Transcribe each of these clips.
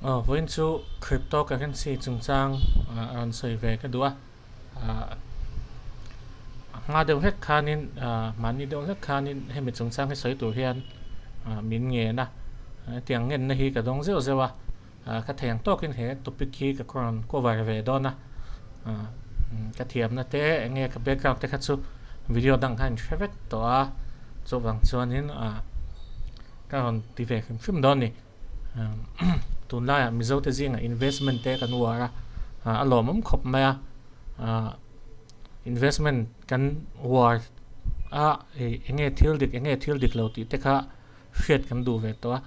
Aw vawiin chu cryptocurrency chungchang a rawn sawi ve ka duh a, a hma deuh hlek khanin mahni deuh hlek khanin hemi chungchang hi sawi tur hian min ngen a, hetiang ngenna hi ka dawng zeuh zeuh a, ka thei ang tawkin he topic hi ka rawn cover ve dawn a, ka thiamna te eng nge ka background te kha chu video dang khan in hre vek tawh a, chuvang chuanin ka rawn ti ve hrim hrim dawn a ni. Tunlaiah Mizote zingah investment te kan uar a, a lawmawm khawp mai a, investment kan uar a eng nge thil dik eng nge thil dik lo tih te kha hriat kan duh ve tawh a,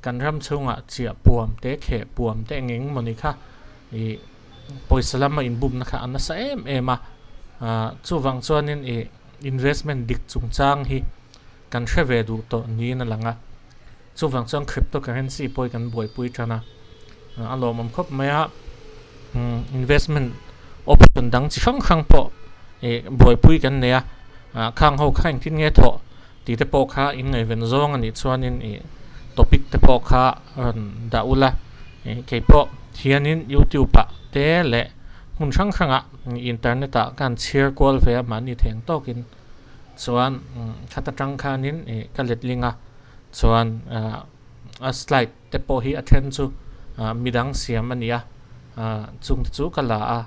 kan ram chhungah chiah puam te kheh puam te eng eng mawni kha ih pawisa lama inbumna kha a nasa em em a, chuvang chuanin ih investment dik chungchang hi kan hre ve duh tawh niin a lang a. Chuvang chuan cryptocurrency pawh hi kan buaipui tan a, a lawmawm khawp mai a, investment option dang chi hrang hrang pawh ih buaipui kan nei a, khang ho kha engtin nge thawh tih te pawh kha in ngaihven zawng a nih chuanin ih topic te pawh kha rawn dah ula, ih keipawh hianin youtube ah te leh hmun hrang hrangah internet ah ka han chhiar kual ve a mahni theng tawkin chuan khata tang khanin ih ka letling a. Chuan a slide te pawh hi a then chu midang siam a ni a, chung te chu ka la a,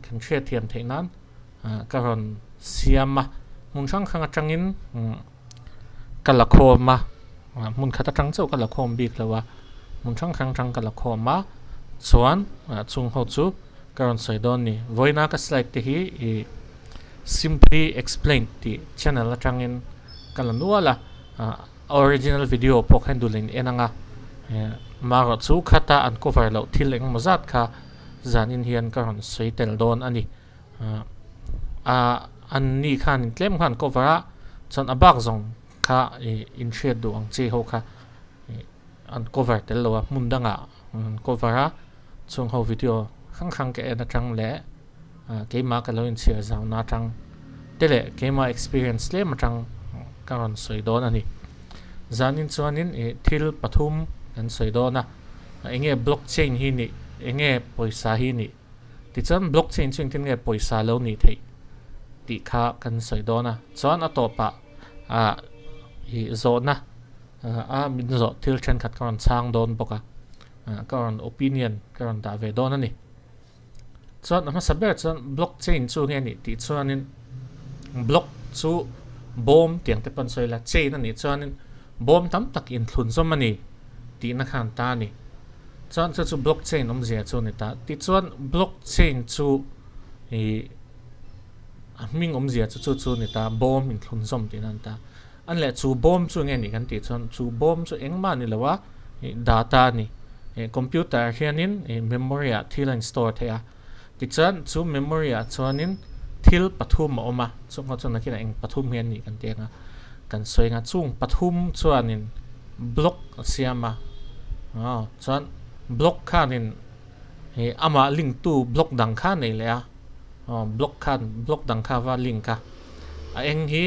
kan hriatthiam theih nan ka rawn siam a, hmun hrang hrang atangin ka la khawm a, hmun khat atang chauh ka la khawm bik lo a, hmun hrang hrang atang ka la khawm a, chuan chung ho chu ka rawn sawi dawn a ni. Vawiina ka slide te hi ih simply explained tih channel atangin ka la nual a. A original video pawh kha dul in en ang a, marawh chu khata an cover loh thil engemaw zat kha zanin hian ka rawn sawi tel dawn a ni. An ni khan tlem khan cover a, chuan a bak zawng kha in hriat duh ang chi ho kha an cover tel lo a, hmun dangah an cover a, chung ho video hrang hrang ka en atang leh keimah ka lo inchhiar zauna atang te leh keimah experience tlem atang ka rawn sawi dawn a ni. Zanin chuanin ih thil pathum kan sawi dawn a, eng nge blockchain hi nih, eng nge pawisa hi nih, tichuan blockchain chu engtin nge pawisa lo nih theih tih kha kan sawi dawn a, chuan a tawpah ah ih zawhna a min zawh thil thenkhat ka rawn chhang dawn bawk a, ka rawn opinion ka rawn dah ve dawn a ni. Chuan a hmasa ber chuan blockchain chu nge nih tih chuanin block chu bawm tiang te pawn sawi la chain a nih chuanin bawm tam tak inthlun zawm a ni tihna khan ta a ni. Chuan chu chu blockchain awmzia chu a ni ta. Tichuan blockchain chu ih a hming awmzia chu chu chu a ni ta bawm inthlun zawm tihna a ni ta. An leh chu bawm chu nge nih kan tih chuan chu bawm chu engmah a ni lo a, ih data a ni. Ih computer hianin ih memory ah thil a in store theih a, tichuan chu memory ah chuanin thil pathum a awm a, chung ho chuan nakinah eng pathum hi an nih kan tih ang a, kan sawi ang a, chung pathum chuanin block a siam a, aw chuan block khanin ih amah link tu block dang kha a nei leh a, aw block khan block dang kha va link a. A eng hi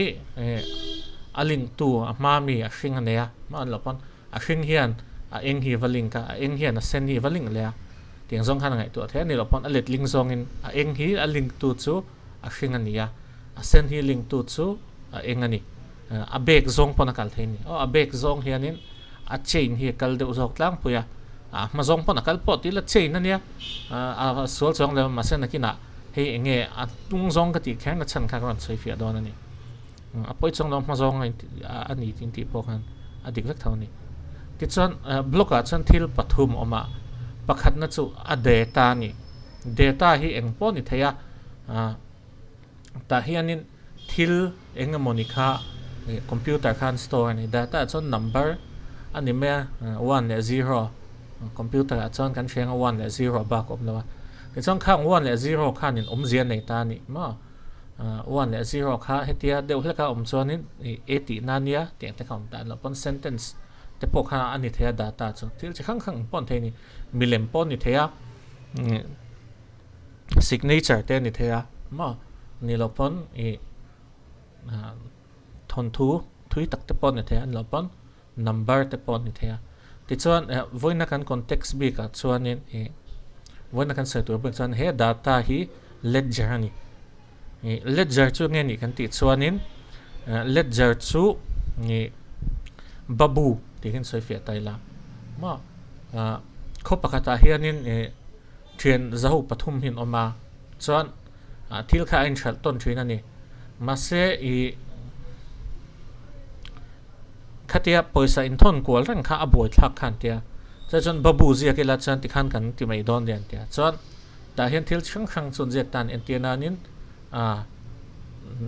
a link tu a hma mi a hring a nei a, hma an loh pawn a hring hian a eng hi va link a, a eng hian a sen hi va link leh a, tiang zawng khan a ngaihtuah theih a ni loh pawn a let ling zawngin a eng hi a link tu chu a hring a ni a, a sen hi link tu chu a eng a ni. A bag zawng pawn a kal thei a ni. Aw a bag zawng hianin a chain hi a kal deuh zawk tlangpui a, a hma zawng pawn a kal pawh tih la chain a nia, a sual chuang leh mahse nakinah Hei eng nge a hnung zawng ka tih kher na chhan kha ka rawn sawi fiah dawn a ni. A pawi chuang lo hma zawng a ni tih tih pawh khan a dik vek tho a ni. Tichuan block ah chuan thil pathum a awm a, pakhatna chu a data a ni. Data hi eng pawh ni thei a, tah hianin thil eng emawni kha computer khan store a ni. Data ah chuan number a ni mai a, one leh zero. Computer ah chuan kan hriang a one leh zero bak a awm lo a, tichuan khang one leh zero khanin awmzia nei ta a ni maw? One leh zero kha hetia deuh hleka awm chuanin ih e tihna nia tih ang te kha awm ta a ni lo pawn sentence te pawh kha a ni thei a data chu thil chi hrang hrang pawh a ni thei a ni, milem pawh a ni thei a, signature te a ni thei a maw? Ni lo pawn ih thawnthu thui tak te pawh a ni thei a, a ni lo pawn number te pawh a ni thei a. Tichuan vawiina kan context bikah chuanin ih vawiina kan sawi tur bik chuan he data hi ledger a ni. Ih ledger chu nge nih kan tih chuanin ledger chu ih babu tih hian sawi fiah ta ila maw ah khaw pakhatah hianin ih thian zaho pathum hi an awm a chuan ah thil kha a inhralh tawn thin a ni mahse ih Khatia pawisa inthawn kual reng kha a buaithlak kha an tia. Chuai chuan babu ziak ila chuan tikhan kan ti mai dawn nia an tia. Chuan tah hian thil hrang hrang chu an ziak ta an entir nanin ah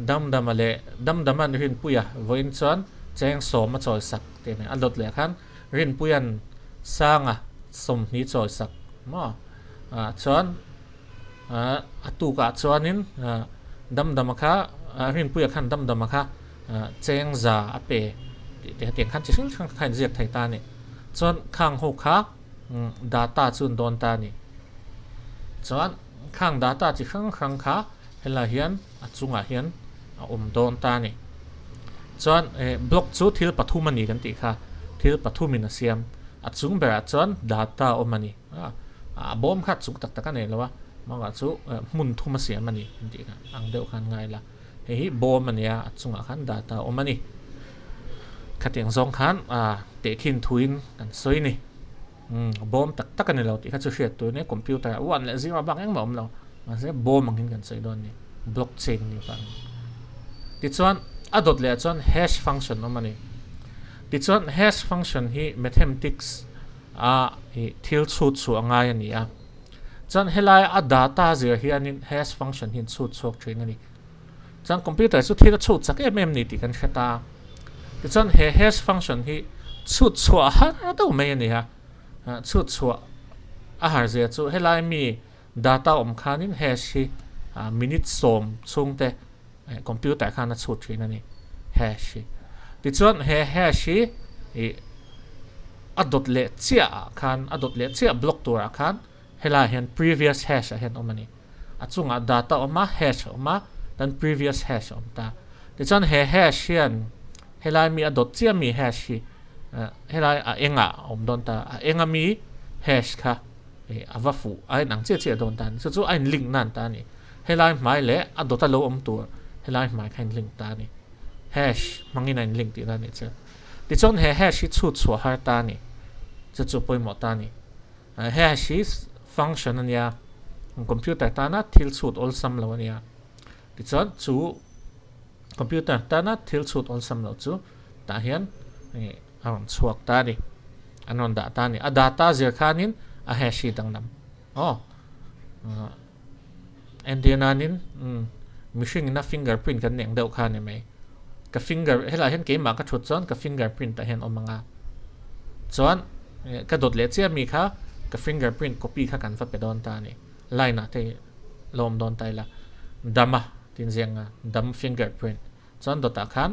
Damdama leh Damdama'n Rinpuia vawiin chuan cheng sawm a chawi sak tih a ni. A dawt leh khan Rinpuia'n Sanga sawmhnih chawi sak maw? Ah chuan ah a tukah chuanin ah Damdama kha ah Rinpuia khan Damdama kha cheng za a pe tih te hetiang khan chi hrang hrang kha inziak thei ta a ni. Chuan khang ho kha data chu an dawn ta a ni. Chuan khang data chi hrang hrang kha helai hian a chungah hian a awm dawn ta a ni. Chuan block chu thil pathum a ni kan tih kha thil pathumin a siam. A chung berah chuan data a awm a ni. A bawm kha chung tak tak a nei lo a, mangah chu hmun thum a siam a ni kan tih kha ang deuh khan ngai la. Hei hi bawm a nia, a chungah khan data a awm a ni. Khatiang zawng khan tehkhin thuin kan sawi a ni. Umm bawm tak tak a ni lo tih kha chu hriat tur a nia, computer ah one leh zero bak engmah a awm lo. Mahse bawm angin kan sawi dawn a ni, blockchain a nih vangin. Tichuan a dawt leh ah chuan hash function a awm a ni. Tichuan hash function hi mathematics a thil chhut chhuah a ngai a ni a. Chuan helai a data zir hianin hash function hi an chhut chhuak thin a ni. Chuan computer chu thil a chhut chak em em ni tih kan hre ta. Tichuan he hash function hi chhut chhuah a har deuh mai a ni a. Chhut chhuah a har zia chu helai mi data awm khanin hash hi minute sawm chhungte computer khan a chhut thin a ni hash hi. Tichuan he hash hi ih a dawt leh chiah ah khan a dawt leh chiah block tur ah khan helai ah hian previous hash ah hian awm a ni. A chungah data awm a hash a awm a tan previous hash a awm ta. Tichuan he hash hian helai mi a dawt chiah mi hash hi helai a engah a awm dawn ta a enga mi hash kha ih a va fuh a inang chiah chiah dawn ta a ni. Chu chu a in link nan ta a ni. Helai hmai leh a dawta lo awm tur helai hmai kha a in link ta a ni. Hash hmangin a in link tihna a nih chu. Tichuan he hash hi chhut chhuah har ta a ni. Chu chu pawimawh ta a ni. Hash hi function a nia, computer tana thil chhut awlsam lo a nia. Tichuan chu computer tana thil chhut awlsam lo chu tah hian a rawn chhuak ta a ni. An rawn dah ta a ni. A data zir khanin a hash hi danglam. Aw. Entir nanin mihring ina fingerprint kan eng deuh kha a ni mai. Ka finger helaiah hian keimah ka thut chuan ka fingerprint ah hian awm ang a. Chuan ka dawt leh chiah mi kha ka fingerprint copy kha kan va pe dawn ta a ni. Line ah te la awm dawn ta ila dam a tin ziang a dam fingerprint Chuan dawtah khan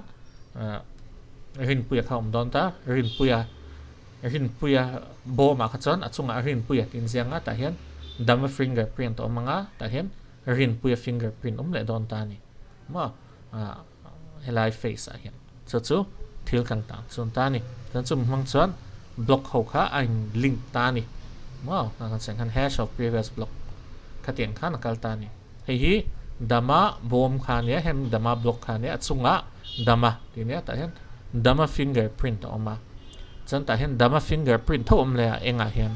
Rinpuia kha a awm dawn ta, Rinpuia Rinpuia bawmah kha chuan a chungah Rinpuia tih inziak ang a, tah hian Dama finger print a awm ang a, tah hian Rinpuia finger print awm leh dawn ta a ni maw helai face ah hian chu chu thil kan tah chun ta a ni. Chuan chumi hmang chuan block ho kha a in link ta a ni maw kan sawi ang khan hash of previous block khatiang khan a kal ta a ni. Hei hi Dama bawm kha a nia, hemi Dama block kha a nia, a chungah Dama tih a nia, tah hian Dama finger print a awm a, chuan tah hian Dama finger print tho a awm leh a engah hian,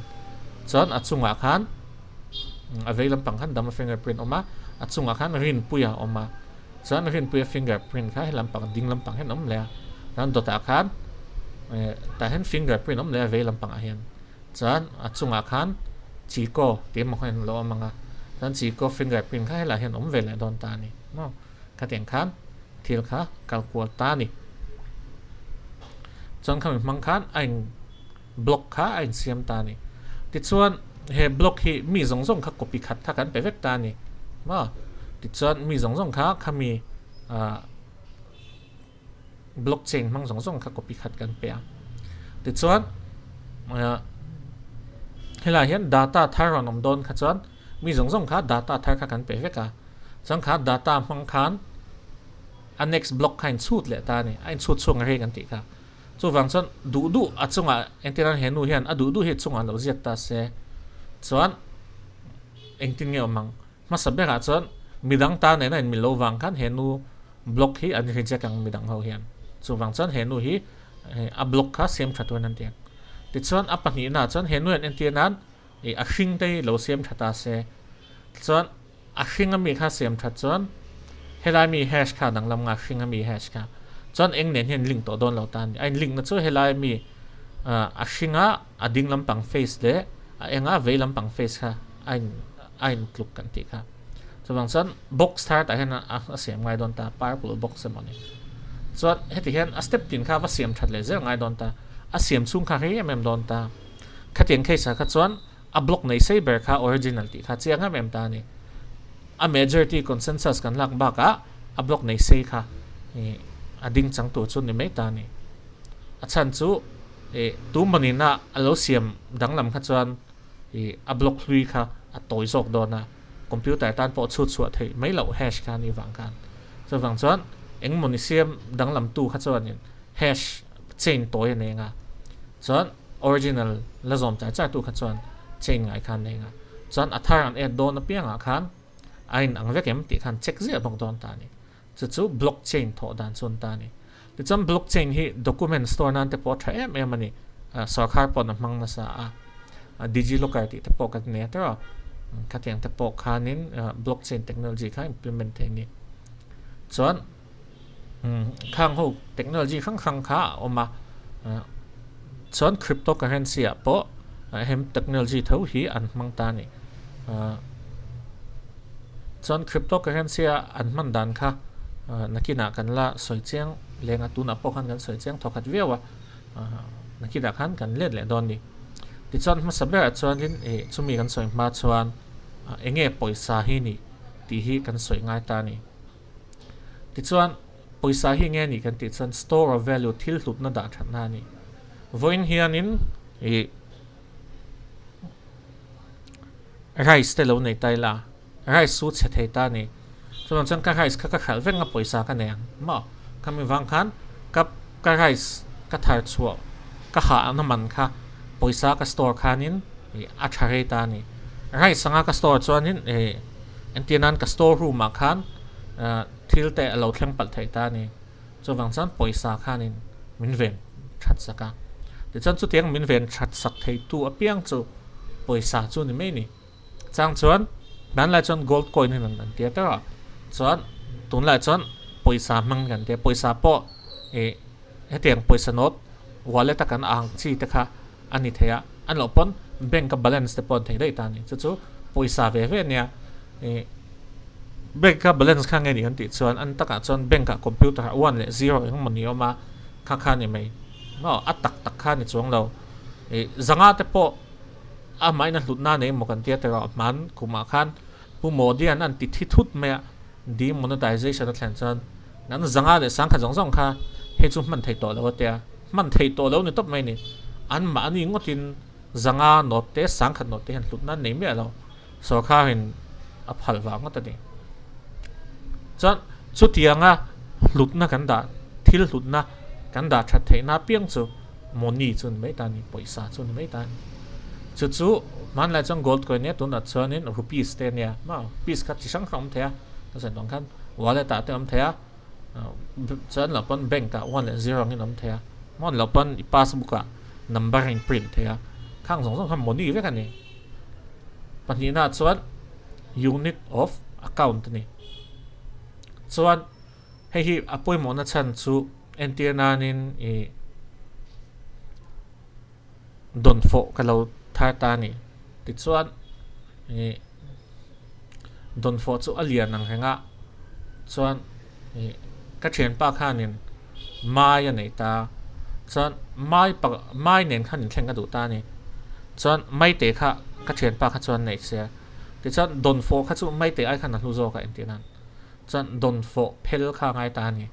chuan a chungah khan a vei lampang khan Dama finger print a awm a, a chungah khan Rinpuia a awm a, chuan Rinpuia finger print kha he lampang ding lampang hian a awm leh a, chuan dawtah khan tah hian finger print a awm leh a vei lampangah hian. Chuan a chungah khan Chiko tih emaw khan lo awm ang a, chuan Chiko finger print kha helaiah hian awm ve leh dawn ta a ni maw? Khatiang khan thil kha kal kual ta a ni. Chuan khami hmang khan a in block kha a insiam ta a ni. Tichuan he block hi mi zawng zawng kha copy khat kha kan pe vek ta a ni maw? Tichuan mi zawng zawng kha khami ah Blockchain hmang zawng zawng kha copy khat kan pe a. Tichuan helaiah hian data thar rawn awm dawn kha chuan mi zawng zawng kha data thar kha kan pe vek a. Chuan kha data hmang khan a next block kha a inchhut leh ta a ni. A inchhut chhuak ang reng an tih kha. Chuvang chuan duh duh a chungah engtin he nu hian a duh duh hi chungah lo ziak ta se chuan engtin nge awm ang? Hmasa berah chuan midang ta nena in milo vang khan he nu block hi an reject ang midang ho hian. Chuvang chuan he nu hi a block kha siam tha turin an ti ang. Tichuan a pahnihnaah chuan he nu hian entir nan a hring te hi lo siam tha ta se. Tichuan a hring ami kha siam that chuan helai mi hash kha danglam nga hring ami hash kha chuan eng nen hian link tawh dawn lo ta a ni. A in link na chu helai mi a hringa a ding lampang face leh a enga vei lampang face kha a in a in tluk kan tih kha. Chuvang chuan box thar tah hian a siam ngai dawn ta purple box emaw ni. Chuan heti hian a step tin kha va siam that leh zel ngai dawn ta. A siam chhung kha rei em em dawn ta. Khatiang case ah kha chuan A block nei sei ber kha original tih kha chiang em em ta a ni. A majority consensus kan lak bakah a block nei sei kha a ding chang tur chu ni mai ta a ni. A chhan chu tu mawnina a lo siam danglam kha chuan a block hlui kha a tawi zawk dawn a, computer tan pawh chhut chhuah theih mai loh hash kha a nih vang khan. Chuvang chuan eng mawni siam danglam tu kha chuanin hash chain tawi a nei ang a, chuan Original la zawm char char tu kha chuan chain ngai khan nei nga. Chuan a thar an add dawn apiangah khan a in ang vek em tih khan check ziah bawk dawn ta a ni. Chu chu block chain thawh dan chu an ta a ni. Tichuan block chain hi document store nan te pawh a tha em em a ni. Sorkar paw'n a hmang nasa a. Digilocker tih te pawh kan nei a tiraw. Khatiang te pawh khanin block chain technology kha implement thei a ni. Chuan Khang ho technology hrang hrang kha a awm a, chuan cryptocurrency ah pawh hem technology tho hi an hmang ta a ni. Chuan cryptocurrency a an hman dan kha nakinah kan la sawi chiang leng a, tunah pawh khan kan sawi chiang thawkhat viau a, nakinah khan kan let leh dawn a ni. Tichuan hmasa berah chuanin ih chumi kan sawi hma chuan eng nge pawisa hi ni tih hi kan sawi ngai ta a ni. Tichuan, pawisa hi nge ni kan tih chuan store of value, thil hlutna dah thatna a ni. Vawiin hianin ih rice te lo nei ta ila, rice chu chhe thei ta a ni. Chuvang chuan ka rice kha ka hralh vek nga pawisa ka nei ang maw? Khami vang khan ka ka rice ka thar chhuah ka hahna man kha pawisa ka store khanin ih a tha rei ta a ni. Rice anga ka store chuanin ih Entir nan ka store room ah khan thil te a lo thleng palh theih ta a ni. Chuvang chuan pawisa khanin min ven that sak a. Tichuan chutiang min ven that sak theitu apiang chu pawisa chu ni mai a ni. Chang chuan hmanlai chuan gold coin in an tia teuh a, chuan tunlai chuan pawisa hmang kan tia. Pawisa pawh ih hetiang pawisa note wallet a kan ang chi te kha a ni thei a, a loh pawn bank a balance te pawh an thei daih ta a ni. Chu chu pawisa ve ve ania ih bank a balance kha nge ni kan tih chuan an takah chuan bank ah computer ah one leh zero eng emaw ni a awm a, kha kha a ni mai. Maw a tak tak kha a ni chuang lo. Ih zanga te pawh amahin a hlutna a nei emaw kan tia tawh a, hman kumah khan Pu Modi-a'n an ti thi thut mai a, demonetization a thlen chuan Kan zanga leh sangkhat zawng zawng kha hei chu hman thei tawh lo a tia, hman thei tawh lo ni tawp mai ni. An mahni ngawtin zanga nawt te sangkhat nawt te hian hlutna an nei miah lo. Sawrkharin a phal vang ngawt a ni. Chuan chutianga hlutna kan dah, thil hlutna kan dah that theihna apiang chu money chu ni mai ta a ni, pawisa chu ni mai ta a ni. Chu chu hmanlai chuan gold coin nia tunah chuanin rupees te a nia, maw rupees kha chi hrang hrang a awm thei a. A sawi dawng khan wallet ah te awm thei a, chuan loh pawn bank ah one leh zero angin awm thei a, hmawn loh pawn i passbook ah number a in print thei a, khang zawng zawng kha money vek a ni. Pahnihna ah chuan unit of account a ni. Chuan hei hi a pawimawhna chhan chu entir nanin ih dawnfawh ka lo thar ta a ni. Tichuan ih dawnfawh chu a lian ang reng a, chuan ih ka thianpa khanin mai a nei ta a, chuan mai pa mai nen khan inthleng ka duh ta a ni. Chuan maite kha ka thianpa kha chuan nei se a, tichuan dawnfawh kha chu maite ai khan a hlu zawk a entir nan. Chuan dawnfawh phel kha a ngai ta a ni.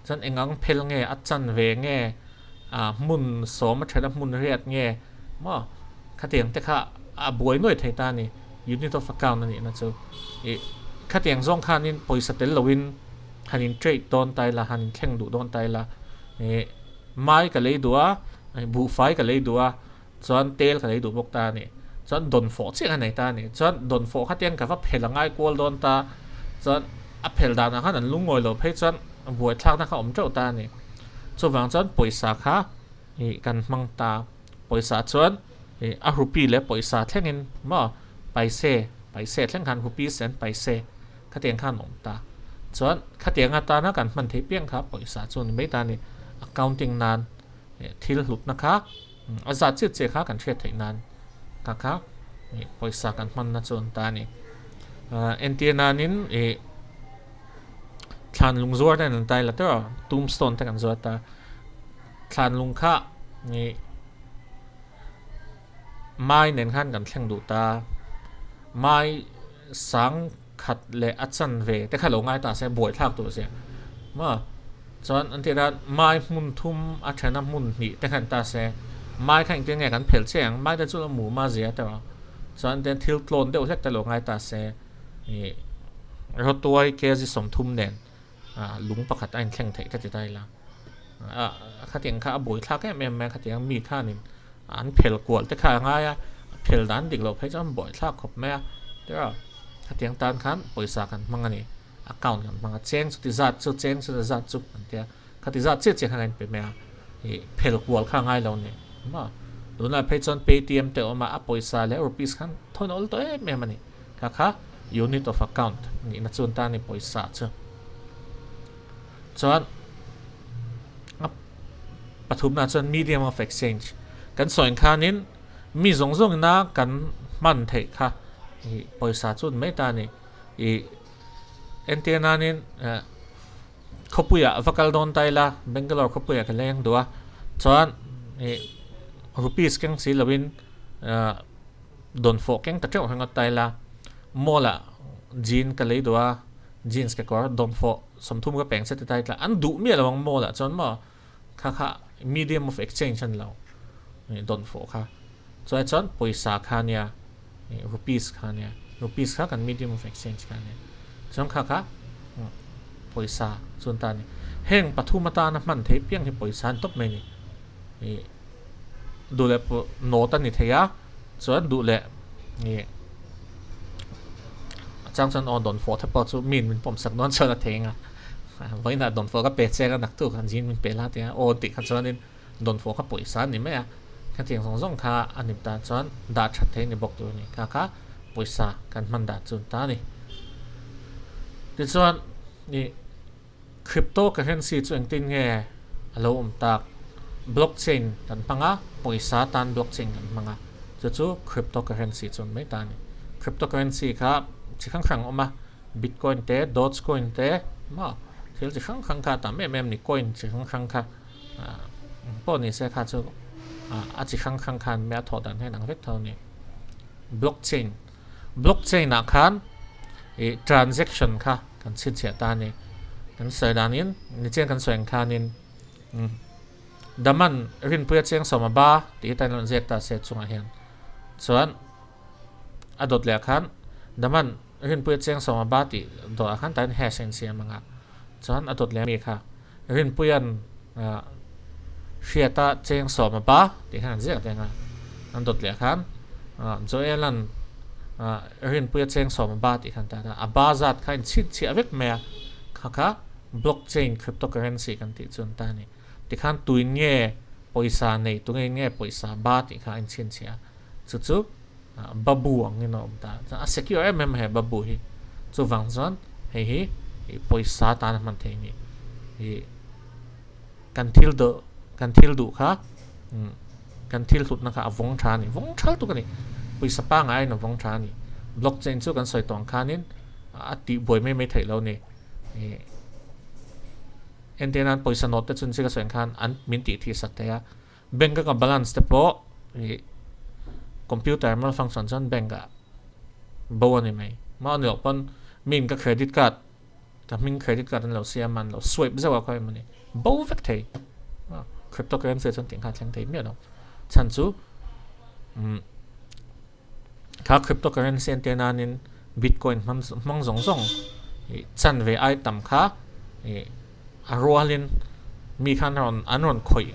Chuan engang phel nge, a chan ve nge, ah hmun sawm a then a hmun riat nge maw khatiang te kha a buai nuai thei ta a ni, unit of account a nihna chu. Ih khatiang zawng khanin pawisa tel loin han in trade dawn ta ila, han in thleng duh dawn ta ila ih. Mai ka lei duh a, buhfai ka lei duh a, chuan tel ka lei duh bawk ta a ni. Chuan dawnfawh chiah ka nei ta a ni. Chuan dawnfawh kha tiang ka va phel a ngai kual dawn ta. Chuan a phel danah khan an lungawi lo phei chuan buaithlakna kha a awm teuh ta a ni. Chuvang chuan pawisa kha ih kan hmang ta. Pawisa chuan ih a rupee leh pawisa thlengin maw paise paise thleng khan rupees and paise khatiang khan a awm ta. Chuan khatiang atana kan hman theih piang kha pawisa chu a ni mai ta a ni. Accounting nan thil hlutna kha a zat chiah chiah kha kan hriat theih nan kha kha pawisa kan hmanna chu an ta a ni. Entir nanin ih thlan lung zuar te an tai la tawh a, tombstone te kan zuar ta. Thlan lung kha ih mai nen khan kan thleng duh ta. Mai sang khat leh a chanve te kha lo ngai ta se buaithlak tur zia maw chuan an tih dan mai hmun thum a then a hmun hnih te khan ta se mai kha engtin nge kan phel chiah ang mai te chu a mu ma zia te rawh chuan ten thil tlawn deuh hlek te lo ngai ta se ih rawtuai kg 30 nen ah lung pakhat a inthleng theih ka ti ta ila ah khatiang kha a buaithlak em em mai a khatiang mi khanin an phel kual te kha a ngai a phel dan dik loh phei chuan buaithlak khawp mai a tiraw khatiang tan khan pawisa kan hmang a ni account kan hmang a cheng chuti zat chu cheng chuti zat chu an tia khati zat chiah chiah khan a inpe mai a ih phel kual kha a ngai lo a ni maw tunah phei chuan paytm te a awm a a pawisa leh rupees khan thawn awl tawh em em a ni. Kha kha unit of account nihna chu an ta a ni pawisa chu. Chuan a pathumna chuan medium of exchange kan sawi ang khanin mi zawng zawngina kan hman theih kha ih pawisa chu an mai ta a ni. Ih entir nanin eh khawpuiah va kal dawn ta ila Bangalore khawpuiah ka leng duh a chuan ih rupees keng si lovin ah. Dawnfawh keng ta teuh ringawt ta ila, mall ah jean ka lei duh a, jeans ka kawr dawnfawh 30 ka peng che ti ta ila, an duh miah lo ang mall ah chuan maw kha kha medium of exchange a ni lo dawnfawh kha. Chuai chuan pawisa kha nia rupees kha nia, rupees kha kan medium of exchange kha nia, chuan kha kha pawisa chu an ta a ni. Heng pathum atana hman theih piang hi pawisa an tawp mai a ni. Ih duh leh pawh note a ni thei a chuan duh leh ih a chang chuan aw dawn fawh te pawh chu min min pawm sak dawn chuan a thei ang a vawiinah dawn fawh ka pe cheng a naktuk an zin min pe la tia aw tih kha chuanin dawn fawh kha pawisa a ni mai a khatiang zawng zawng kha a ni ta chuan dah that thei a ni bawk tur a ni kha kha pawisa kan hman dah chu ta a ni tichuan ih. Cryptocurrency chu engtin nge a lo awm tak? Blockchain kan hmang a, pawisa tan blockchain kan hmang a, chu chu cryptocurrency chu an mai ta a ni. Cryptocurrency kha chi hrang hrang a awm a, Bitcoin te, Dogecoin te, maw thil chi hrang hrang kha a tam em em a ni, coin chi hrang hrang kha pawh ni se kha chu a chi hrang hrang khan a thawh dan hian ang vek tho a ni. Blockchain. Blockchain ah khan ih transaction kha kan chhinchhiah ta a ni. Kan sawi danin nichian kan sawi ang khanin umm Daman Rinpuia cheng sawma ba tih hi tan rawn ziak ta se chungah hian chuan a dawt leh ah khan Daman Rinpuia cheng sawma ba tih dawt ah khan tahin hash a insiam ang a chuan a dawt leh ami kha Rinpuia'n ah Hriata cheng sawma ba tih khan an ziak reng a, an dawt leh khan ah Joela'n ah Rinpuia cheng sawma ba tih khan tan a, a ba zat kha inchhit chhiah vek mai a, kha kha blockchain cryptocurrency kan tih chu an ta a ni. Tikhan tuin nge pawisa nei tunge nge pawisa ba tih kha a inchhinchhiah a, chu chu ah babu angin a awm ta a, chuan a secure em em he babu hi chuvang chuan hei hi ih pawisa tan a hman theih a ni ih kan thil duh kan thil duh kha umm kan thil hlutna kha a vawng tha a ni vawng thal tuk a ni pawisa pangai in a vawng tha a ni blockchain chu kan sawi tawh ang khanin a tih buai mai mai theih lo a ni ih entirnan pawisa note te chu ka sawi ang khan an min tih thih sak thei a. Bank a ka balance te pawh ih computer malfunction chuan bank ah bo a ni mai. Mah ni loh pawn min ka credit card ka hming credit card an lo siam a an lo swipe zeuh a khawi emaw ni bo vek thei. Cryptocurrency chuan tih kha a thleng thei miah lo. Chhan chu umm kha cryptocurrency an tir nanin bitcoin hmang hmang zawng zawng ih chanve ai tam kha ih a rualin mi khan rawn an rawn khawih.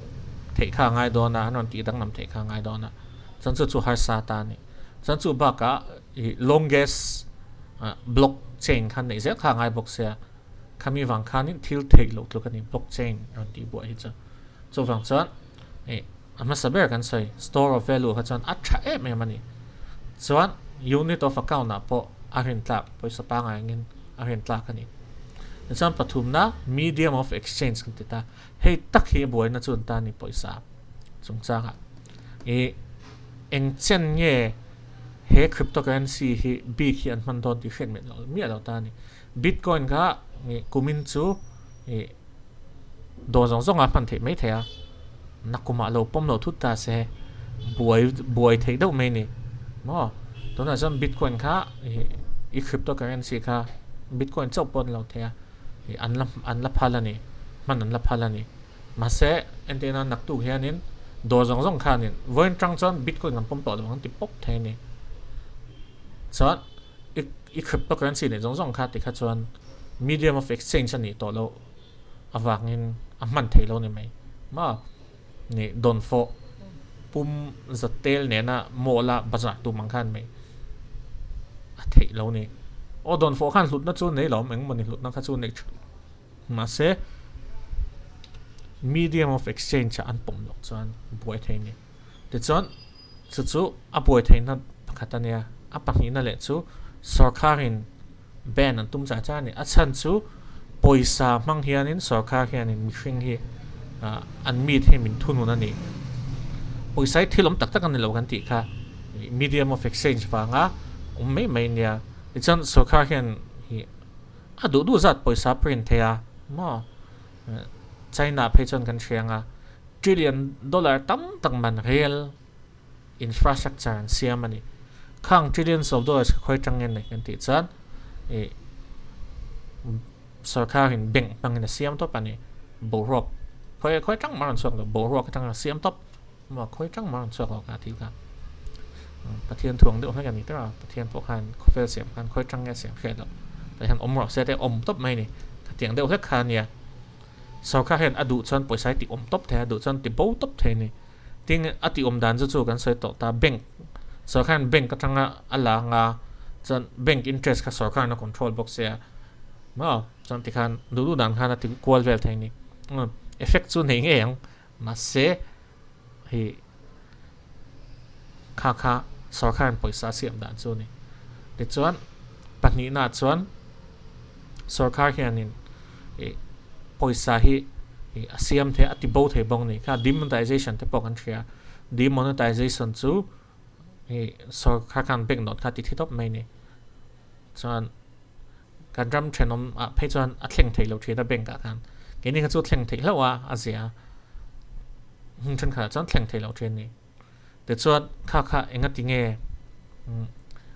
theih kha a ngai dawn a, an rawn tih danglam theih kha a ngai dawn a, chuan chu chu harsa ta a ni. Chuan chu bakah ih longest block chain kha neih zel kha a ngai bawk sia, khami vang khanin thil theih loh tluk a ni block chain rawn tih buah hi chu. Chuvang chuan ih a hmasa ber kan sawi store of value kha chuan a tha em em a ni. Chuan unit of account ah pawh a rin tlak pawisa pangai angin a rin tlak a ni. Tichuan pathumna medium of exchange kan ti ta. Hei tak hi a buaina chu an ta a ni pawisa chungchangah. Ih eng chen nge he cryptocurrency hi bik hi an hman dawn tih hriat miah lo ta a ni. Bitcoin kha ih kumin chu ih dawr zawng zawng a hman theih mai thei a, nakumah lo pawm lo thut ta se buai buai theih deuh mai ni maw tunah chuan bitcoin kha ih i cryptocurrency kha bitcoin chauh pawh an lo thei a ih an la an la phal a ni hman an la phal a ni mahse entir nan naktuk hianin dawr zawng zawng khanin vawiin tang chuan bitcoin kan pawm tawh lo ang ti pawp thei a ni chuan. I i cryptocurrency neih zawng zawng kha tikha chuan medium of exchange a nih tawh loh avangin a hman theih lo ni mai maw ni dawnfawh pum za tel nena mall a bazar tum ang khan mai a theih lo ni aw dawnfawh khan hlutna chu nei lo awm engemaw ni hlutna kha chu nei tha mahse medium of exchange ah an pawm loh chuan buai thei a ni tichuan. Chu chu a buai theihna pakhat a nia. A pahnihna leh chu sawrkharin ban an tum chah chah a ni. A chhan chu pawisa hmang hianin sawrkhar hianin mihring hi an meet hi min thunun a ni. Pawisa hi thil awm tak tak a ni lo kan tih kha medium of exchange vanga awm mai mai nia. Tichuan sawrkhar hian a duh duh zat pawisa print thei a maw? China phei chuan kan hria ang a. Trillion dollar tam tak man rail infrastructure an siam a ni. Khang trillions of dollars kha khawi tang nge nei kan tih chuan ih sorkarin bank hmangin a siam tawp a ni. Boruak khawi khawi tang mah a rawn chhuak lo, boruak atang a siam tawp maw khawi tang mah a rawn chhuak lo kha thil kha. Pathian thuang deuh hlek a ni tawh a, Pathian pawh khan khawvel siam khan khawi tang nge a siam hriat loh. Tah hian awm rawh se te awm tawp mai a ni. Khatiang deuh hlek kha a nia. Sorkar hian a duh chuan pawisa hi ti awm tawp thei a, duh chuan ti bo tawp thei a ni. Tin, a ti awm dan chu chu kan sawi tawh ta, bank, sorkar hian bank atanga a la anga chuan bank interest kha sorkar in a control bawk sia maw, chuan tikhan duh duh dan khan a ti kual vel thei a ni. Effect chu nei ngei ang, mahse hei kha kha sorkar in pawisa a siam dan chu a ni. Tichuan pahnihna chuan sorkar hianin ih pawisa hi ih a siam thei a ti bo thei bawk a ni. Kha demonetization te pawh kan hria demonetization chu ih sorkar khan bank note kha a ti thi tawp mai a ni. Chuan kan ram thenawm ah phei chuan a thleng thei lo thin a bank ah khan keini kha chu thleng theih hlauh a a zia hmun thenkhat ah chuan thleng thei lo thin a ni. Tichuan kha kha enga ti nge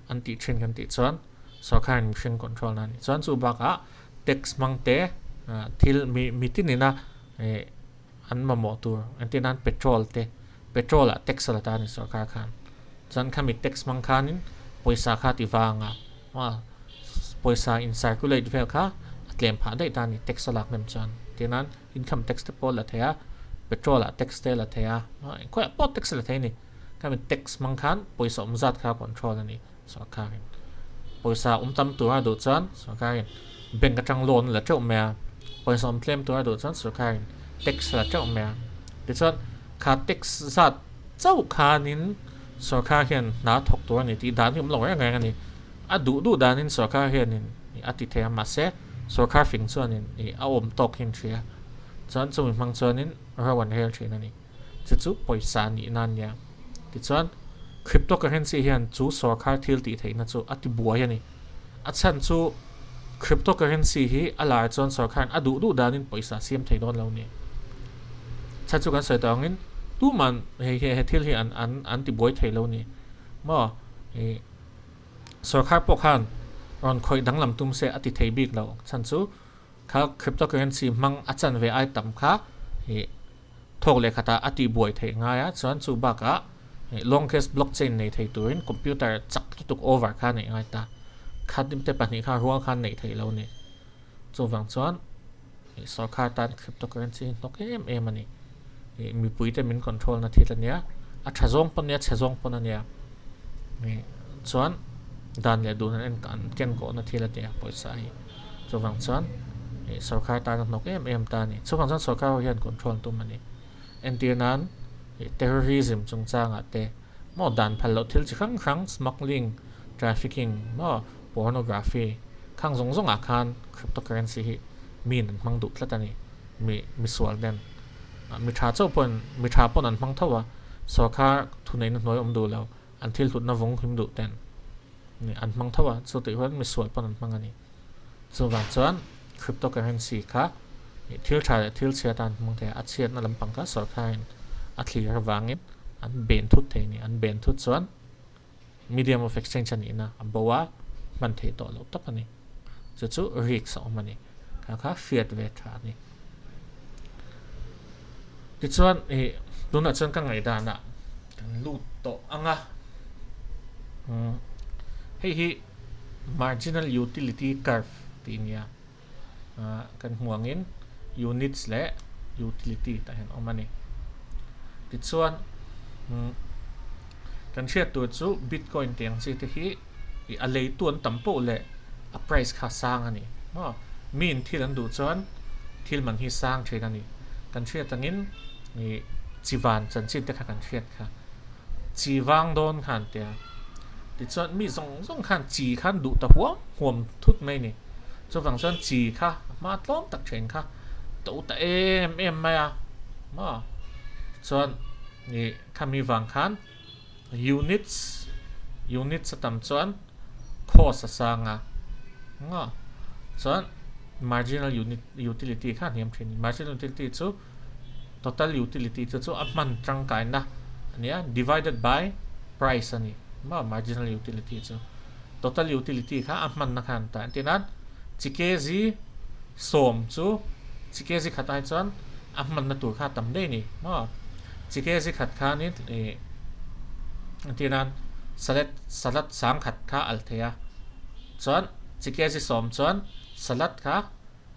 an tih thin kan tih chuan sorkar in mihring control na a ni. Chuan chu bakah tax hmang te thil mi mi tin ina ih an mamawh tur entir nan petrol te petrol ah tax a la ta a ni sorkar khan. Chuan khami tax hmang khanin pawisa kha ti vang a pawisa in circulate vel kha a tlem phah daih ta a ni tax a lak hnem chuan. Entir nan income tax te pawh a la thei a, petrol ah tax te a la thei a, engkhawiah pawh tax a la thei a ni. Khami tax hmang khan pawisa awm zat kha control a ni sorkarin. Pawisa awm tam tura duh chuan sorkarin bank atang loan a la teuh mai a, pawisa awm tlem tura duh chuan sorkarin tax a la teuh mai a. Tichuan kha tax zat chauh khanin sorkar hian hna thawk tur a ni tih dan hi awm lo reng reng a ni. A duh duh danin sorkar hianin a ti thei a, mahse sorkar fing chuanin ih a awm tawk hi an hria. Chuan chumi hmang chuanin ro an rel thin a ni. Chu chu pawisa nihna a nia. Tichuan cryptocurrency hian chu sorkar thil tih theihna chu a ti buai a ni. A chhan chu cryptocurrency hi a lar chuan sorkarin a duh duh danin pawisa siam thei dawn lo ni. Chhan chu kan sawi tawh angin tuman hei he thil hi an an an ti buai thei lo ni maw ih. Sorkar pawh khan rawn khawih danglam tum se a ti thei bik lo. Chhan chu kha cryptocurrency hmang a chan ve ai tam kha ih thawk leh khatah a tih buai theih ngai a, chuan chu bakah ih longest blockchain nei thei turin computer chak lutuk over kha a neih ngai ta. Khat te pahnih kha rual khan neih theih lo a ni. Chuvang chuan ih sorkar tan cryptocurrency hi hnawk em em a ni. Ih mipuite min control na thil a nia, a tha zawng pawn a nia, chhe zawng pawn a nia. Ih chuan dan leh dun an en an ken kawh na thil a nia pawisa hi. Chuvang chuan ih sorkar tan a hnawk em em ta a ni. Chuvang chuan sorkar ho hian control tum a ni. Entir nan ih terrorism chungchangah te maw dan phal loh thil chi hrang hrang smuggling, trafficking maw pornography khang zawng zawngah khan cryptocurrency hi min an hmang duh tlat a ni. Mi misual nen mi tha chauh pawhin mi tha pawn an hmang tho a, sorkar thuneihna hnuai awm duh lo, an thil hlutna vawng him duh ten an hmang tho a, chu tih huan misual pawn an hmang a ni. Chuvang chuan cryptocurrency kha thil tha leh thil chhia tan hmang thei a, a chhiatna lampang kha sorkarin a thlir avangin an ben thut thei a ni. An ben thut chuan medium of exchange a nihna a bo a, hman theih tawh loh tak a ni. Chu chu risk a awm a ni. Kha kha hriat ve tha a ni. Tichuan ih tunah chuan ka ngaihdanah kan lut tawh ang a. Hei hi marginal utility curve tih a nia. Kan hmuh angin units leh utility tah hian awm a ni. Tichuan kan hriat tur chu bitcoin tih ang chi te hi ih a leitu an tam poh leh a price kha a sang a ni maw. Miin thil an duh chuan thil man hi sang thin a ni. Kan hriat angin ih chi van chanchin te kha kan hriat kha. Chi vang dawn khan tia. Tichuan mi zawng zawng khan chi khan duh ta huam huam thut mai ni. Chuvang chuan chi kha a hma tlawm tak then kha to ta em em mai a. Maw? Chuan ih khami vang khan units units a tam chuan cost a sang a. Maw? Chuan marginal unit utility kha a hniam thin. Marginal utility chu Total utility chu chu a hman tangkaina a nia, divided by price a ni maw marginal utility chu. Total utility kha a hmanna kha an ta entir nan chi kg sawm chu chi kg khat ai chuan a hmanna tur kha a tam daih a ni maw. Chi kg khat khanin ih entir nan salad salad sang khat kha a al thei a, chuan chi kg sawm chuan salad kha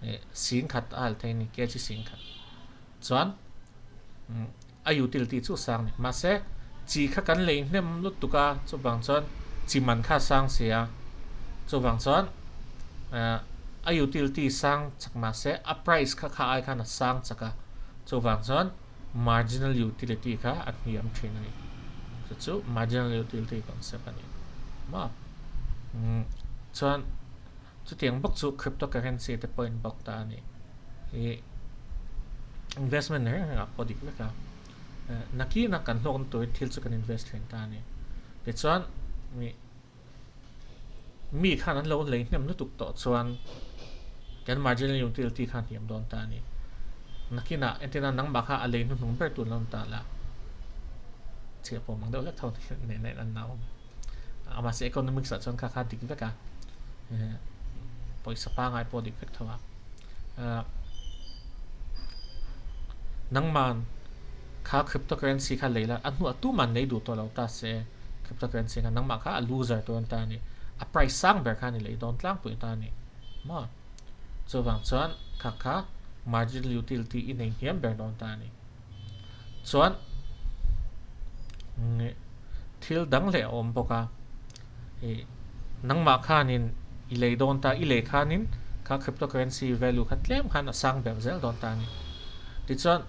ih sing khat a al thei a ni kg sing khat chuan a utility chu sang ni mahse chi kha kan lei hnem lutuk a chuvang chuan chi man kha a sang si a chuvang chuan eh a utility sang chak mahse a price kha kha ai khan a sang chak a chuvang chuan marginal utility kha a hniam thin a ni chu chu marginal utility concept a ni maw chuan. Chutiang bawk chu cryptocurrency te pawh in bawk ta a ni. Ih investment reng reng ah pawh dik vek a. Nakina kan hlawkna turin thil chu kan invest thin ta a ni. Tichuan ih mi khan an lo lei hnem lutuk tawh chuan kan marginal utility kha a hniam dawn ta a ni. Nakinah entirna nangmah kha a lei hnuhnung ber tur lo ni ta la. Chhiah pawh mang deuh hlek tho nen a in an awm. Mahse economics ah chuan kha kha dik vek a pawisa pangai pawh dik vek tho a nangman kha cryptocurrency kha lei la a hnuah tuman lei duh tawh lo ta se cryptocurrency kha nangmah kha a loser tur an ta a ni a price sang ber kha a ni lei dawn tlangpui ta a ni maw chuvang chuan kha kha marginal utility i nei hniam ber dawn ta a ni. Chuan thil dang leh a awm bawk a, ih nangmah khanin i lei dawn ta, i lei khanin kha cryptocurrency value kha tlem khan a sang ber zel dawn ta a ni. Tichuan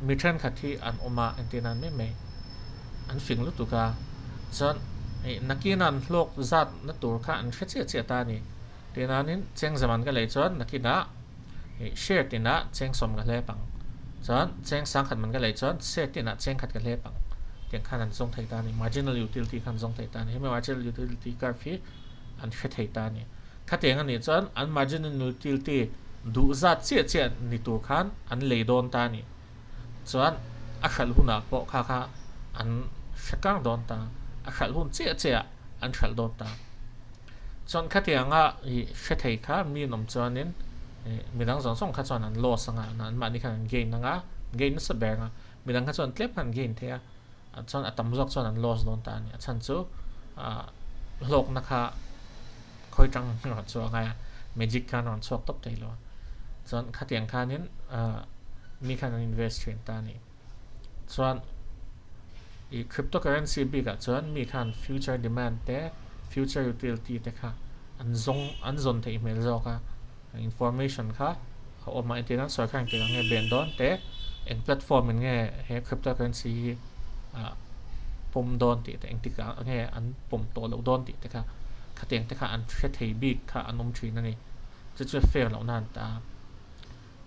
mi thenkhat hi an awm a entir nan mai mai an fing lutuk a, chuan ih nakin an hlawk zat na tur kha an hre chiah chiah ta a ni. Tihnanin cheng zaman ka lei chuan nakinah ih share tinah cheng sawm ka hlep ang. Chuan cheng sangkhat man ka lei chuan share tinah cheng khat ka hlep ang. Tiang khan an zawng thei ta a ni. Marginal utility khan an zawng thei ta a ni. Hemi marginal utility curve hi an hre thei ta a ni. Khatiang a nih chuan an marginal utility duh zat chiah chiah ni tur khan an lei dawn ta a ni. Chuan a hralh hunah pawh kha kha an hre kang dawn ta. A hralh hun chiah chiah an hralh dawn ta. Chuan khatianga ih hre thei kha mi an awm chuanin ih midang zawng zawng kha chuan an loss anga anmahni khan an gain anga gain nasa ber anga midang kha chuan tlem khan an gain thei a chuan a tam zawk chuan an loss dawn ta a ni a chhan chu ah hlawkna kha khawi tang an rawn chhuak a magic khan a rawn chhuak tawp thei lo a chuan khatiang khanin ah. Mi khan an invest thin ta a ni. Chuan i cryptocurrency bikah chuan mi khan future demand te, future utility te kha an zawng an zawn theih hmel zawk a. Information kha a awm a, entir nan sorkar engtik ang nge ben dawn te, eng platform in nge he cryptocurrency hi ah pawm dawn tih te, engtik ah nge an pawm tawh loh dawn tih te kha khatiang te kha an hre thei bik kha an awm thin a ni. Chu chu fair loh nan ta a.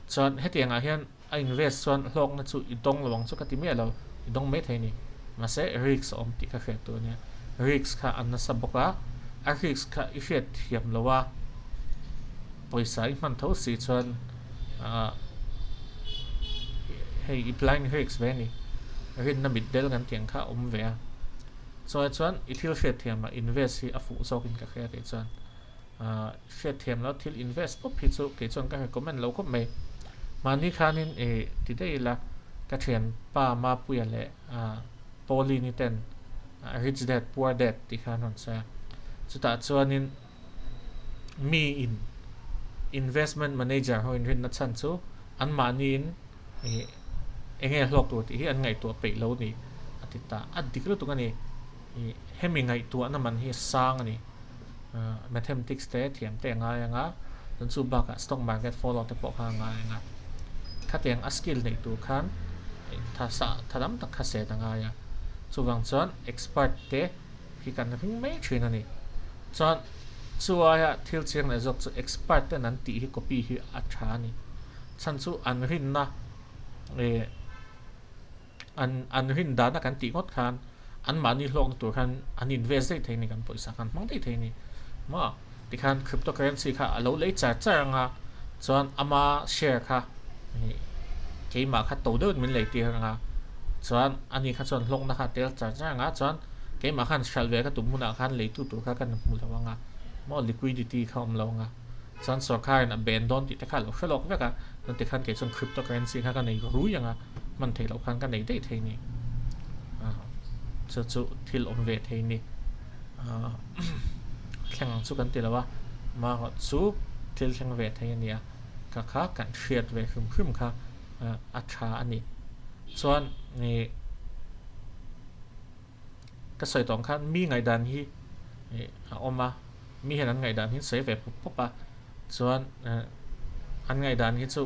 Chuan hetiang ah hian a invest chuan hlawkna chu i dawng lo ang chu ka ti miah lo, i dawng mai thei a ni. Mahse risk a awm tih kha hriat tur a nia. Risk kha a nasa bawk a, a risk kha i hriat thiam lo a, pawisa i hman tho si chuan ah hei i blind risk ve a ni. Rinna mit del kan tih ang kha a awm ve a. Chuai chuan i thil hriat thiam ah invest hi a fuh zawkin ka hria kei chuan. Hriatthiam loh thil invest pawp hi chu kei chuan ka recommend lo khawp mai. Mahni khanin ih ti daih ila ka thianpa Mapuia leh Pauline-i ten Rich Dad Poor Dad tih kha an rawn sawi a. Chutah chuanin mi in investment manager ho inrinna chhan chu anmahniin ih eng nge hlawk tur tih hi an ngaihtuah peih lo ni a ti ta. A dik lutuk a ni. Ih hemi ngaihtuahna man hi sang a ni. Mathematics te thiam te a ngai ang a, chuan chu bakah stock market follow te pawh kha a ngai ang a. Khatiang a skill neih tur khan tha sa tha tam tak kha set a ngai a. Chuvang chuan expert te hi kan ring mai thin a ni. Chuan chu aia thil chiang leh zawk chu expert ten an tih hi copy hi a tha a ni. Chhan chu an rinna eh An an rin dana kan tih ngawt khan anmahni hlawkna tur khan an invest daih thei a ni, kan pawisa khan hmang daih thei a ni. Maw? Tikhan cryptocurrency kha a lo lei char char ang a, chuan ama share kha keimah kha to deuhin min lei tir ang a, chuan ani kha chuan hlawkna kha a tel char char ang a, chuan keimah khan hralh ve ka tum hunah khan leitu tur kha kan hmu lo ang a, maw liquidity kha a awm lo ang a. Chuan sorkharin a ban dawn tih te kha a lo hre lawk vek a, chuan tikhan kei chuan cryptocurrency kha ka nei rui ang a, hman theih loh khan ka nei daih thei ni. Chu chu thil awm ve thei ni. Thleng ang chu kan ti lo a, amaherawh chu thil thleng ve thei a ni a, kha kha kan hriat ve hrim hrim kha a tha a ni. Chuan ih. Ka sawi tawh ang khan mi ngaihdan hi a awm a, mi hian an ngaihdan hi an sawi ve pawp pawp a, chuan an ngaihdan hi chu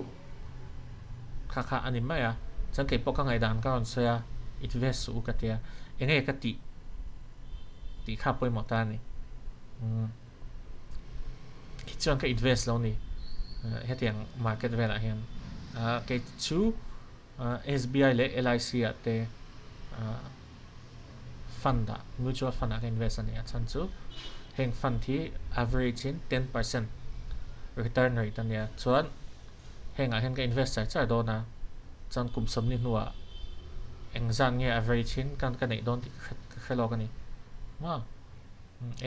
kha kha a ni mai a, chuan kei pawh ka ngaihdan ka rawn sawi a, invest suh u ka tia, eng nge ka tih tih kha pawimawh ta a ni. Chuan ka invest lo ni hetiang market velah hian kei chu. SBI leh LIC ah te fund ah mutual fund ah ka invest a ni a chhan chu heng fund hi average in 10% return rate a nia chuan heng ah hian ka invest char char dawn a chuan kum sawmni hnuah engzat nge average in ka ka neih dawn tih ka ka hre lawk a ni maw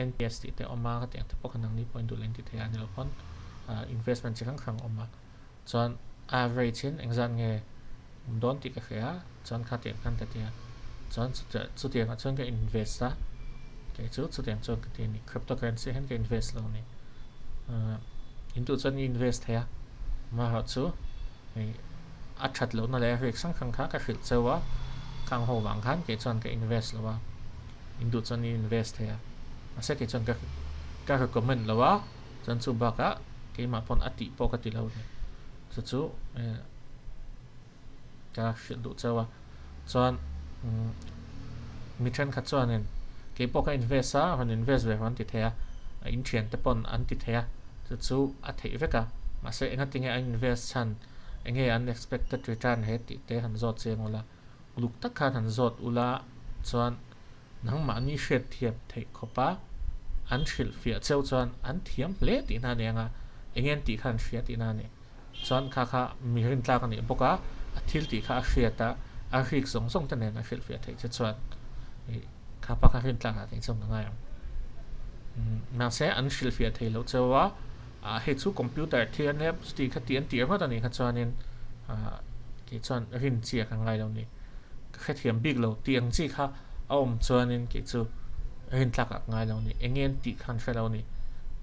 NPS tih te a awm a ka tih ang te pawh kha nangni pawh in duh leh in ti thei a ni lo pawn investment chi hrang hrang a awm a. Chuan average in engzat nge awm dawn tih ka hria a, chuan kha tiang khan ka ti a, chuan chutiang ah chuan ka invest a, kei chu chutiang chuan ka ti a ni, cryptocurrency ah hian ka invest lo a ni. In duh chuan i invest thei a, amaherawhchu hei a that lohna leh a risk hrang hrang kha ka hrilh cheu a, khang ho vang khan kei chuan ka invest lo a, in duh chuan i invest thei a, mahse kei chuan ka recommend lo a. Chuan chu bakah keimah pawn a tih pawh ka ti lo ni. Chu chu ka hrilh duh cheu a. Chuan mi thenkhat chuanin kei pawh ka invest a, rawn invest ve rawn ti thei a, in thiante pawn an ti thei a, chu chu a theih vek a. Mahse engatinge an invest chhan, enge an expected return he tih te han zawt chiang ula, uluk tak khan han zawt ula chuan Nangmahni hriatthiam theih khawpa an hrilhfiah cheu chuan an thiam hle tihna a ni ang a, eng nge tih kha an hria tihna a ni. Chuan kha kha mi rintlak a nih bawk a, a thil tih kha a hriat a, a hrik zawng zawng te nen a hrilhfiah theih che chuan ih kha pa kha rintlak ah theih chuan ka ngai ang. Mahse an hrilhfiah thei loh cheu a, ah hei chu computer thil a nia chuti kha ti an tih ringawt a nih kha chuanin ah kei chuan rin chi a ka ngai lo ni. Ka hrethiam bik lo tih ang chi kha a awm chuanin kei chu rintlak ah ka ngai lo a ni. Eng nge an tih kha an hre lo a ni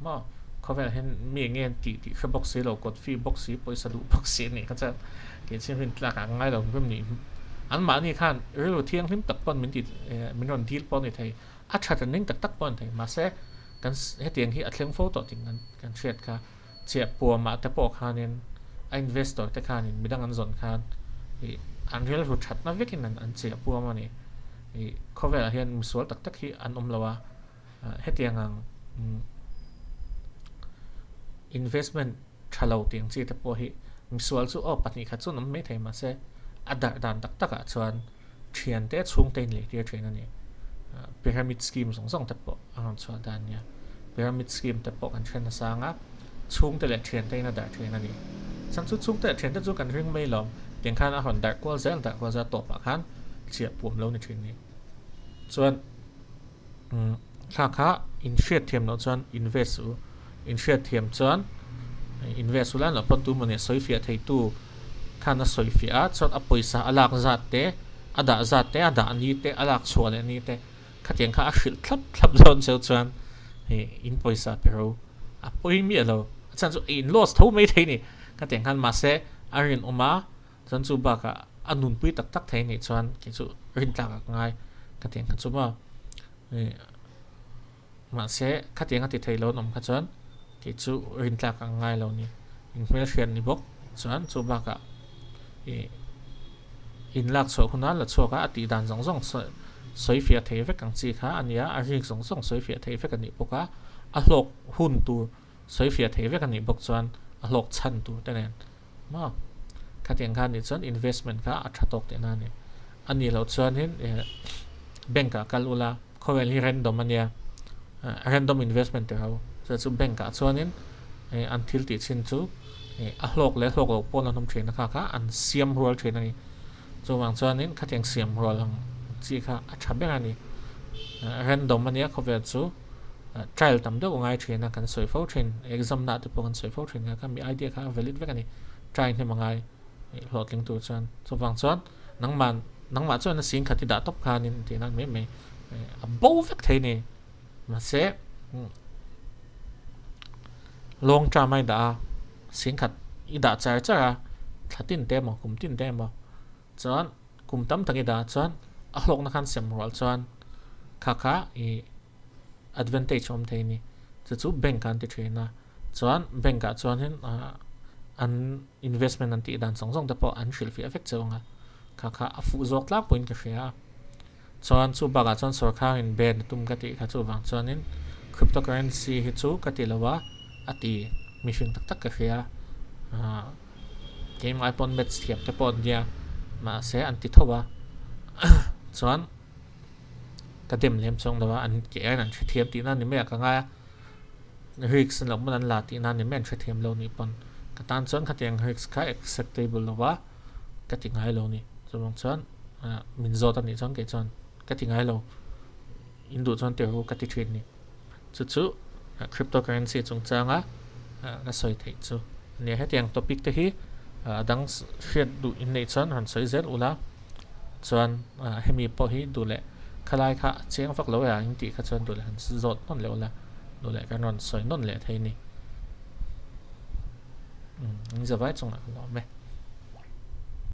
maw? Khawvelah hian mi eng nge an tih tih hre bawk si lo, kawt fi bawk si, pawisa duh bawk si a nih kha chuan kei chu rin tlak ah ka ngai lo hrim ni. Anmahni khan rilru thianghlim tak pawn min ti min rawn dil pawh a ni thei, a that an ring tak tak pawh a ni thei. Mahse, kan hetiang hi a thleng fo tawh tih kan hriat kha. Chiah puamah te pawh khanin a investor te khanin midang an zawn khan ih an rilru thatna vekin an an chiah puam a ni. Ih khawvelah hian misual tak tak hi an awm lo a, hetiang ang investment tha lo tih ang chi te pawh hi misual chu aw 2 khat chu an awm maithei mahse a darh dan tak takah chuan thiante chhungte in lei tir thin a ni. Pyramid scheme zawng zawng te pawh a rawn chhuah dan nia. Pyramid scheme te pawh kan hre nasa ang a, chhungte leh thiante in a darh thin a ni. Chhan chu chhungte leh thiante chu kan ring mai lo, tiang khan a rawn darh kual zel darh kual zel tawpah khan chhiah puam lo ni thin ni. Chuan thla kha in hriat thiam loh chuan invest u, in hriat thiam chuan invest u lai loh pawn tu mawni sawi fiah thei tu khan a sawi fiah a, chuan a pawisa a lak zat te, a dah zat te, a dah ni te, a lak chhuah leh ni te khatiang kha a hrilh thlap thlap dawn cheu chuan hei in pawisa pe ro a pawi miah lo, a chhan chu in loss tho mai thei a ni khatiang khan mahse a rinawm a. Chuan chu bakah a nunpui tak tak thei anih chuan kei chu rintlak ah ka ngai khatiang kha chu maw ih mahse khatiang a ti thei lo an awm kha chuan kei chu rintlak ah ka ngai lo ni in hmelhriat ni bawk chuan chu bakah ih in lak chhuah huna la chhuak a a tih dan zawng zawng sawi fiah thei vek ang chi kha a nia a rik zawng zawng sawi fiah thei vek anih bawk a a hlawk hun tur sawi fiah thei vek anih bawk chuan a hlawk chhan tur te nen. Maw? Khatiang khan nih chuan investment kha a tha tawk tihna a ni. A nih loh chuanin eh bank ah kal ula, khawvel hi random a nia, random investment tih ho. Chu chu bank ah chuanin eh an thil tih chin chu eh a hlawk leh hlawk loh pawn an awm thin a kha kha an siam rual thin a ni. Chuvang chuanin khatiang siam rual ang chi kha a tha ber a ni. Random a nia khawvel chu. Trial tam deuh a ngai thin a, kan sawi fo thin. Exam na te pawh kan sawi fo thin kha kha mi idea kha a valid vek a ni. Try hnem a ngai hlawhtling tur chuan. Chuvang chuan nangmah nangmah chuan a sing khat i dah tawp khanin tih nan mai mai a bo vek thei ni. Mahse long term a i dah a, sing khat i dah char char a, thla tin te emaw kum tin te emaw chuan kum tam tak i dah chuan a hlawkna khan sem rual chuan kha kha i advantage awm thei a ni. Chu chu bank ah an ti thin a, chuan bank ah chuanin ah an investment an tih dan zawng zawng te pawh an hrilhfiah vek cheu ang a, kha kha a fuh zawk tlangpuiin ka hria a. Chuan chu bakah chuan sawrkharin ban a tum ka tih kha chuvang chuanin cryptocurrency hi chu ka ti lo a, a ti mihring tak tak ka hria ah. Keimah pawn maths thiam te pawh an nia mahse an ti tho a chuan ka dem lem chuang lo a an ke aiin an hrethiam tihna ni mai ah ka ngai a risk an lo hmun an la tihna ni mai an hrethiam lo nih pawn ka tan chuan khatiang risk kha acceptable lo a ka ti ngai lo ni chuvang chuan min zawt anih chuan kei chuan ka ti ngai lo in duh chuan tirhu ka ti thin ni. Chu chu cryptocurrency chungchanga ka sawi theih chu a nia. Hetiang topic te hi a dang hriat duh in neih chuan rawn sawi zel ula chuan hemi pawh hi duh leh khalai kha a chiang vak lo e a in tih kha chuan duh leh han zawt nawn leh ula duh leh kan rawn sawi nawn leh thei a ni. Umm in zavai chungah ka lawm e.